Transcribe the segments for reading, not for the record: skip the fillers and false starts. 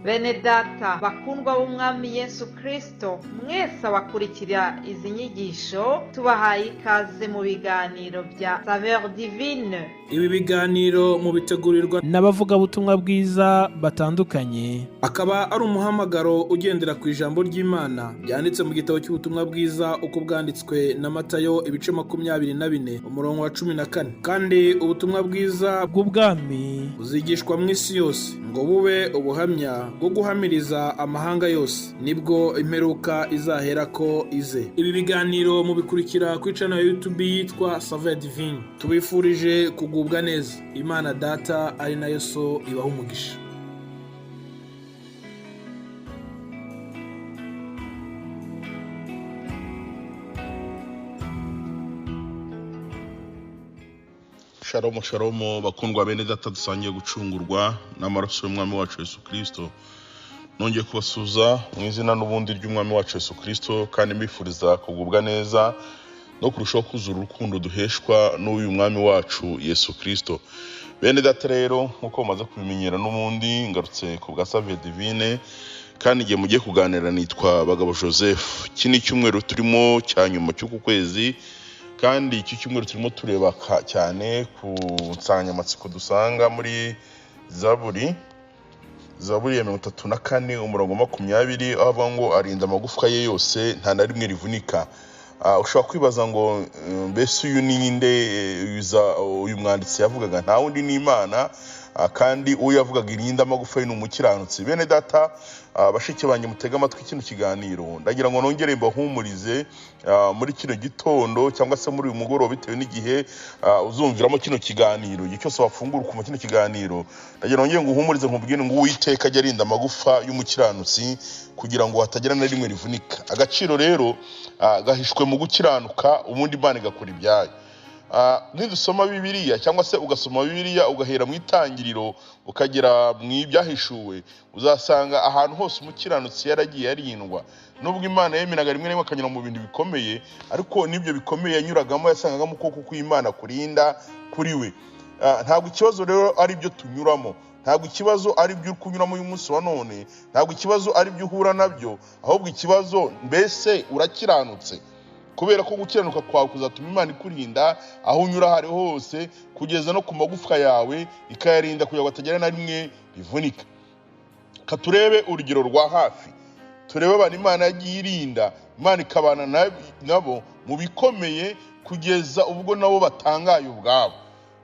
Bene data bakundwa b'Umwami Yesu Kristo, mwese abakurikira izi nyigisho tubahaye ikaze mu biganiro bya Saveur Divine. Ibi biganiro mubitegurirwa n'abavugabutumwa bwiza batandukanye, akaba ari umuhamagaro ugendera ku ijambo ry'Imana ryanditse mu gitabo cy'ubutumwa bwiza uko bwanditswe na Matayo ibice 24 umurongo wa 14. Kandi ubutumwa bwiza bw'ubwami buzigishwa mu isi yose ngo bube ubuhamya bwo guhamiriza amahanga yose, nibwo imperuka izaherako ize. Ibi biganiro mubikurikira kuri channel ya YouTube yitwa Saveur Divine. Tubifurije kugubwa neza. Imana Data ari nayo So ibaha umugisha. Shalomu shalomu bakundwa bene data dusangiye gucungurwa n'amaraso y'Umwami wacu Yesu Kristo. Nongeye kubasuhuza mu izina n'ubundi ry'Umwami wacu Yesu Kristo, kandi mbifuriza kugubwa neza no kurushaho kuzura urukundo duheshwa n'uyu Mwami wacu Yesu Kristo. Bene data rero, nk'uko mumaze kubimenyera n'ubundi, ngarutse ku bwa Saveur Divine, kandi igihe mugiye kuganira nitwa Bagabo Joseph. Iki ni icyumweru turimo cya nyuma cy'uku kwezi, kandi iki cyumweru turimo tureba cyane ku nsanganyamatsiko dusanga muri Zaburi, Zaburi ya 34 umurongo 20, aho avuga ngo arinda amagufwa ye yose nta na rimwe rivunika. Ushobora kwibaza ngo mbese uyu ni nde? Uyu mwanditsi yavugaga nta wundi ni Imana, kandi uwo yavugaga irinda amagufa ye ni umukiranutsi. Bene data, bashiki banjye mutega amatwi kino kiganiro, ndagira ngo nongere mbahumurize muri kino gitondo cyangwa se muri uyu mugoroba, bitewe n'igihe uzumviramo kino kiganiro. Igihe cyose wafungura ukumva kino kiganiro, ndagira ngo nongere nguhumurize nkubwire ngo Uwiteka ajya arinda amagufa y'umukiranutsi kugira ngo hatagira na rimwe rivunika. Agaciro rero gahishwe mu gukiranuka, ubundi Imana igakora ibyayo. Nidusoma Bibiliya cyangwa se ugasoma Bibiliya ugahera mu itangiriro ukagera mu ibyahishuwe, uzasanga ahantu hose umukiranutsi yaragiye arindwa. Nubwo Imana yemeraga rimwe na rimwe akanyura mu bintu bikomeye, ariko n'ibyo bikomeye yanyuragamo yasangagamo ukuboko kw'Imana kurinda kuri we. Ntabwo ikibazo rero ari ibyo tunyuramo, ntabwo ikibazo ari ibyo uri kunyuramo uyu munsi wa none, ntabwo ikibazo ari ibyo uhura nabyo, ahubwo ikibazo mbese urakiranutse? Kubera ko gukiranuka kwawe kuzatuma Imana ikurinda aho unyura aho ari hose, kugeza no ku magufwa yawe ikayarinda kugira ngo hatagira na rimwe rivunika. Ka turebe urugero rwa hafi, turebe abantu Imana yagiye irinda, Imana ikabana nabo mu bikomeye kugeza ubwo nabo batangaye ubwabo.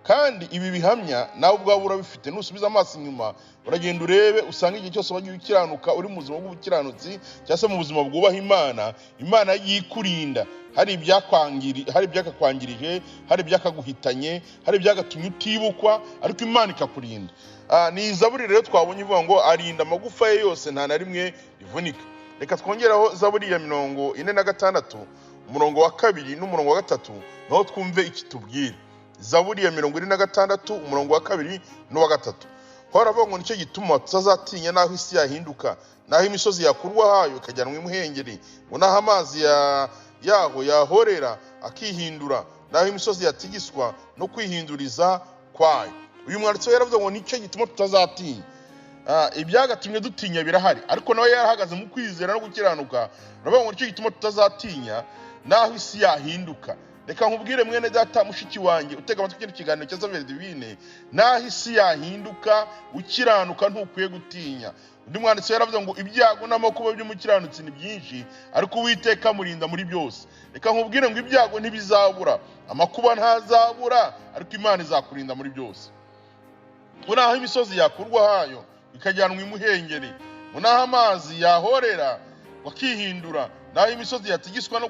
Kandi ibi bihamya nawe ubwawe urabifite. Nusubiza amaso inyuma uragenda urebe, usanga igihe cyose wagiye ukiranuka uri mu buzima bw'ubukiranutsi cyangwa se mu buzima bwubaha Imana, Imana yagiye ikurinda. Hari ibyakakwangirije, hari ibyakaguhitanye, hari ibyagatumye utibukwa, ariko Imana ikakurinda. Ni Zaburi rero twabonye ivuga ngo arinda amagufa ye yose nta na rimwe rivunika. Reka twongeraho Zaburi ya 46 umurongo wa 2 n'umurongo wa 3, naho twumve iki tubwira. Zaburi ya 46 umurongo wa 2 n'uwa 3. Horavuga ngo nicyo gituma tutazatinya naho isi yahinduka, naho imisozi yakurwa hayo ikajyanwa imuhengeri, ngo naho amazi yaho yahorera akihindura, naho imisozi yatigiswa no kwihinduriza kwayo. Uyu mwanditsi yaravuze ngo nicyo gituma tutazatinya. Ibyagatumye dutinya birahari, ariko nawe yarahagaze mu kwizera no gukiranuka. Aravuga ngo nicyo gituma tutazatinya naho isi yahinduka. Reka nkubwire mwene data mushiki wanjye utega amatwi kino kiganiro cya Saveur Divine, naho isi yahinduka ukiranuka ntukwiye gutinya. Undi mwanditsi yaravuze ngo ibyago n'amakuba by'umukiranutsi ni byinshi, ariko Uwiteka amurinda muri byose. Reka nkubwire ngo ibyago ntibizabura, amakuba ntazabura, ariko Imana izakurinda muri byose. Naho imisozi yakurwa hayo ikajyanwa imuhengeri, naho amazi yahorera wakihindura, naho imisozi yatigiswa no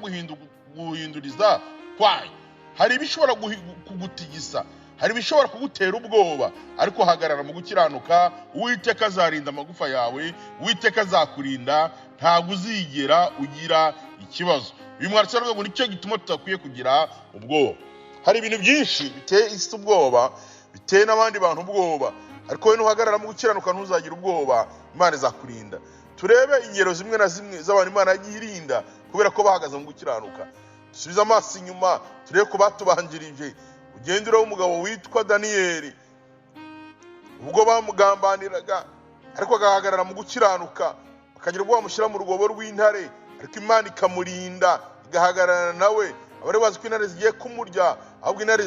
guhinduriza kwayo. Hari ibishobora kugutigisa, hari ibishobora kugutera ubwoba, ariko hagarara mu gukiranuka. Uwiteka azarinda amagufa yawe, Uwiteka azakurinda, ntabwo uzigera ugira ikibazo. Uyu mwanditsi aravuga ngo nicyo gituma tutakwiye kugira ubwoba. Hari ibintu byinshi biteye isi ubwoba, biteye n'abandi bantu ubwoba, ariko wowe nuhagarara mu gukiranuka ntuzagira ubwoba, Imana izakurinda. Turebe ingero zimwe na zimwe z'abantu Imana yagiye irinda kubera ko bahagaze mu gukiranuka. Dusubize amaso inyuma turebe ko batubanjirije. Ugende urebe umugabo witwa Daniyeli, ubwo bamugambaniraga ariko agahagarara mu gukiranuka, bakagira ubwo bamushyira mu rwobo rw'intare, ariko Imana ikamurinda igahagararana nawe. Abari bazi ko intare zigiye kumurya, ahubwo intare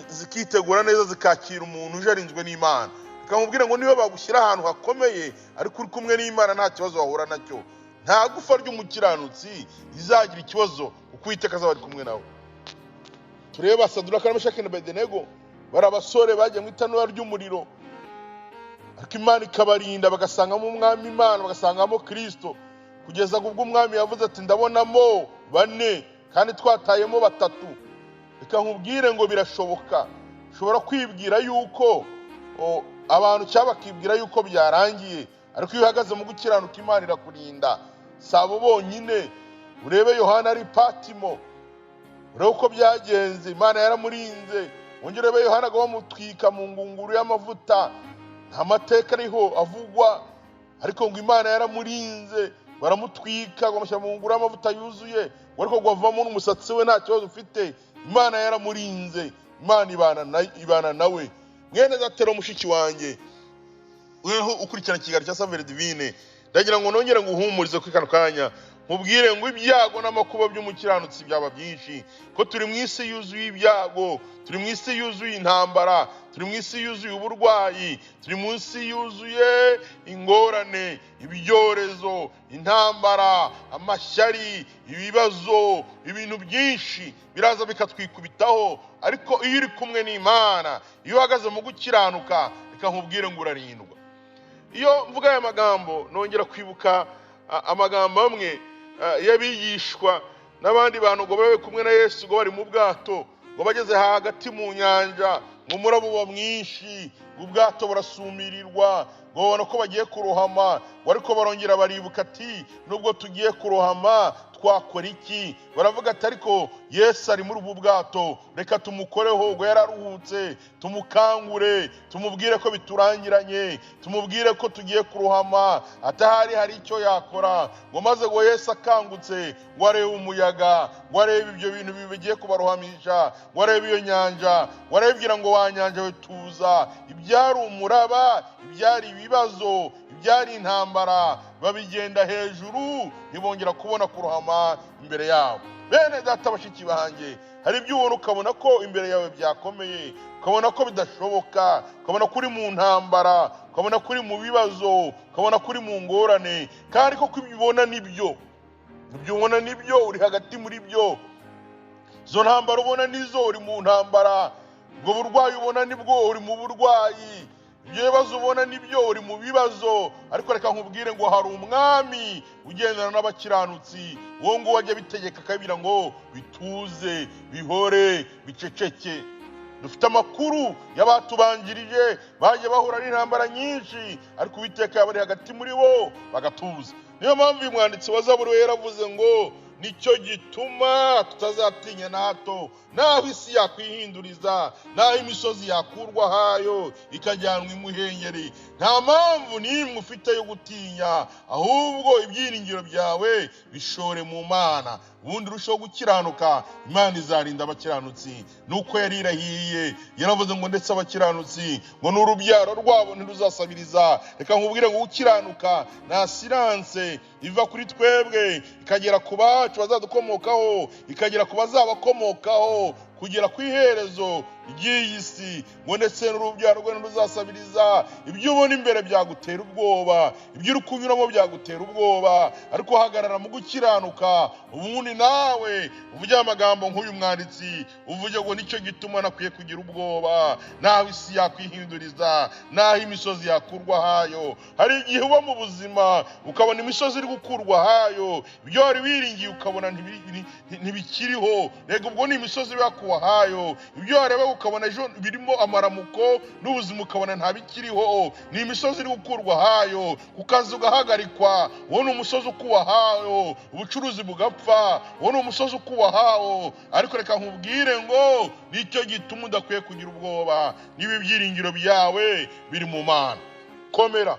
zikitegura neza zikakira umuntu uje arinzwe n'Imana. Ikamubwira ngo niba bagushyira ahantu hakomeye ariko uri kumwe n'Imana nta kibazo wahura nacyo. Nta gufa ry'umukiranutsi rizagira ikibazo kuko Uwiteka azaba ari kumwe nawe. Tureba Saduraka na Meshaki na Abedenego, bari abasore bagiye mu itanura ry'umuriro, ariko Imana ikabarinda, bagasangamo umwami Imana, bagasangamo Kristo, kugeza ubwo umwami yavuze ati ndabonamo 4 kandi twatayemo 3. Reka nkubwire ngo birashoboka. Ushobora kwibwira yuko abantu cyangwa bakibwira yuko byarangiye, ariko iyo uhagaze mu gukiranuka Imana irakurinda. Si abo bonyine, urebe Yohana ari Patimo, urebe uko byagenze, Imana yaramurinze. Wongere urebe Yohana ngo bamutwika mu ngunguru y'amavuta, nta mateka ariho avugwa, ariko ngo Imana yaramurinze, baramutwika ngo bamushyira mu ngunguru y'amavuta yuzuye, ngo ariko ngo avamo n'umusatsi we nta kibazo ufite. Imana yaramurinze, Imana ibana nawe. Mwene Datero mushiki wanjye, weho ukurikirana ikiganiro cya Saveur Divine, ndagira ngo nongere nguhumurize kuri kano kanya, nkubwire ngo ibyago n'amakuba by'umukiranutsi byaba byinshi, ko turi mu isi yuzuye ibyago, turi mu isi yuzuye intambara, turi mu isi yuzuye uburwayi, turi mu isi yuzuye ingorane, ibyorezo, intambara, amashyari, ibibazo, ibintu byinshi biraza bikatwikubitaho. Ariko iyo uri kumwe n'Imana, iyo uhagaze mu gukiranuka, reka nkubwire ngo urarindwa. Iyo mvuga aya magambo nongera kwibuka amagambo amwe y'abigishwa n'abandi bantu ngo babe kumwe na Yesu, ngo bari mu bwato, ngo bageze hagati mu nyanja, ngo umuraba uba mwinshi, ngo ubwato burasumirirwa, ngo babona ko bagiye kurohama, ngo ariko barongera baribuka ati nubwo tugiye kurohama twakora iki? Baravuga ati ariko Yesu ari muri ubu bwato, reka tumukoreho, ngo yararuhutse, tumukangure, tumubwire ko biturangiranye, tumubwire ko tugiye kurohama, atahari hari icyo yakora. Ngo maze ngo Yesu akangutse, ngo arebe umuyaga, ngo arebe ibyo bintu bigiye kubarohamisha, ngo arebe iyo nyanja, ngo arebwira ngo wa nyanja we tuza. Ibyari umuraba, ibyari ibibazo, ibyari intambara, babigenda hejuru, ntibongera kubona kurohama imbere yabo. Bene data bashiki banjye, hari ibyo ubona ukabona ko imbere yawe byakomeye, ukabona ko bidashoboka, ukabona ko uri mu ntambara, ukabona ko uri mu bibazo, ukabona ko uri mu ngorane, kandi koko ibyo ubona nibyo, ibyo ubona nibyo, uri hagati muri byo. Izo ntambara ubona nizo, uri mu ntambara. Ubwo burwayi ubona nibwo, uri mu burwayi. Ibyo bibazo ubona nibyo, uri mu bibazo. Ariko reka nkubwire ngo hari umwami ugendana n'abakiranutsi, uwo nguwo ajya abitegeka akabibwira ngo bituze, bihore, biceceke. Dufite amakuru y'abatubanjirije bagiye bahura n'intambara nyinshi, ariko Uwiteka yaba ari hagati muri bo bagatuza. Niyo mpamvu uyu mwanditsi wa Zaburi we yaravuze ngo nicyo gituma tutazatinya na hato, naho isi yakwihinduriza, naho imisozi yakurwa hayo ikajyanwa imuhengeri. Nta mpamvu n'imwe ufite yo gutinya, ahubwo ibyiringiro byawe bishore mu Mana, ubundi urusheho gukiranuka. Imana izarinda abakiranutsi. Nuko yarirahiye, yaravuze ngo ndetse abakiranutsi ngo n'urubyaro rwabo ntiruzasabiriza. Reka nkubwire ngo gukiranuka nta siranse iva kuri twebwe ikagera ku bacu bazadukomokaho, ikagera ku bazabakomokaho, kugera ku iherezo ry'iyi si, ngo ndetse n'urubyaro rwe ntiruzasabiriza. Ibyo ubona imbere byagutera ubwoba, ibyo uri kunyuramo byagutera ubwoba, ariko hagarara mu gukiranuka, ubundi nawe uvuge amagambo nk'uyu mwanditsi, uvuge ngo nicyo gituma nakwiye kugira ubwoba, naho isi yakwihinduriza, naho imisozi yakurwa hayo. Hari igihe uba mu buzima ukabona imisozi iri gukurwa hayo, ibyo wari wiringiye ukabona ntibikiriho, rega ubwo ni imisozi yakuwe hayo. Ibyo wareba ukabona ejo birimo amaramuko n'ubuzima ukabona ntabikiriho, ni imisozi iri gukurwa hayo. Ku kazi ugahagarikwa, uwo ni umusozi ukuwa hayo. Ubucuruzi bugapfa, uwo ni umusozi ukuwa hawo. Ariko reka nkubwire ngo nicyo gituma udakwiye kugira ubwoba, niba ibyiringiro byawe biri mu Mana. Komera,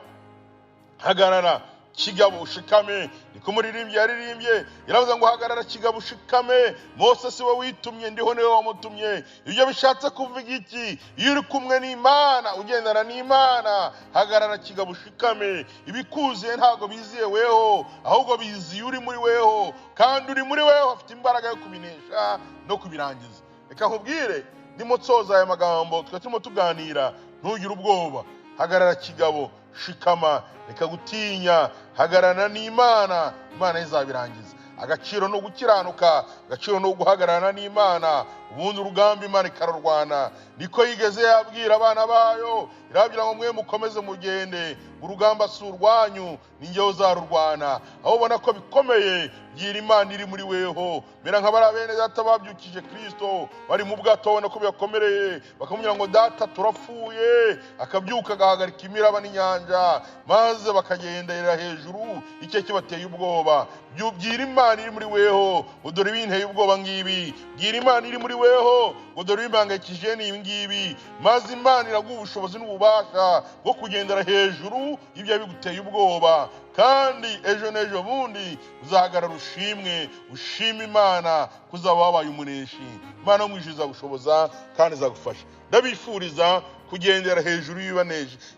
hagarara, kigabo ushikame. Niko umuririmbyi yaririmbye, yaravuze ngo hagarara kigabo ushikame, Mose si we witumye, ndiho niwe wamutumye. Ibyo bishatse kuvuga iki? Iyo uri kumwe n'Imana, ugendana n'Imana, hagarara kigabo ushikame. Ibikuziye ntabwo biziye weho, ahubwo biziye uri muri weho, kandi uri muri weho afite imbaraga yo kubinesha no kubirangiza. Reka nkubwire, ndimo nsoza aya magambo twari turimo tuganira, ntugire ubwoba, hagarara kigabo, shikama, reka gutinya, hagararana n'Imana, Imana izabirangiza. Agaciro ni ugukiranuka, agaciro ni uguhagararana n'Imana, ubundi urugamba Imana ikarurwana. Niko yigeze yabwira abana bayo, irababwira ngo mwe mukomeze mugende, urugamba si urwanyu, ni njyewe uzarurwana. Aho ubona ko bikomeye, bwira Imana iri muri weho. Mera nka bariya bene data babyukije Kristo, bari mu bwato babona ko bibakomereye, bakamubwira ngo data turapfuye, akabyuka agahagarika imiraba n'inyanja, maze bakagendera hejuru, icyo kibateye ubwoba. Bwira Imana iri muri weho, ngo dore ibinteye ubwoba ngibi. Bwira Imana iri muri weho, ngo dore ibimpangayikishije ni ibi ngibi. Maze Imana iraguha ubushobozi n'ububasha bwo kugendera hejuru y'ibyo biguteye ubwoba, kandi ejo n'ejo bundi uzahagarara ushimwe, ushime Imana kuzaba wabaye umuneshi. Imana yo mu ijuru izagushoboza kandi izagufasha. Ndabifuriza kugendera hejuru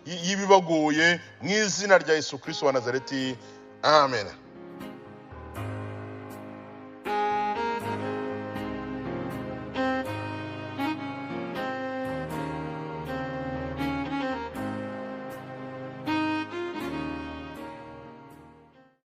y'ibibagoye mu izina rya Yesu Kristo wa Nazareti. Amen.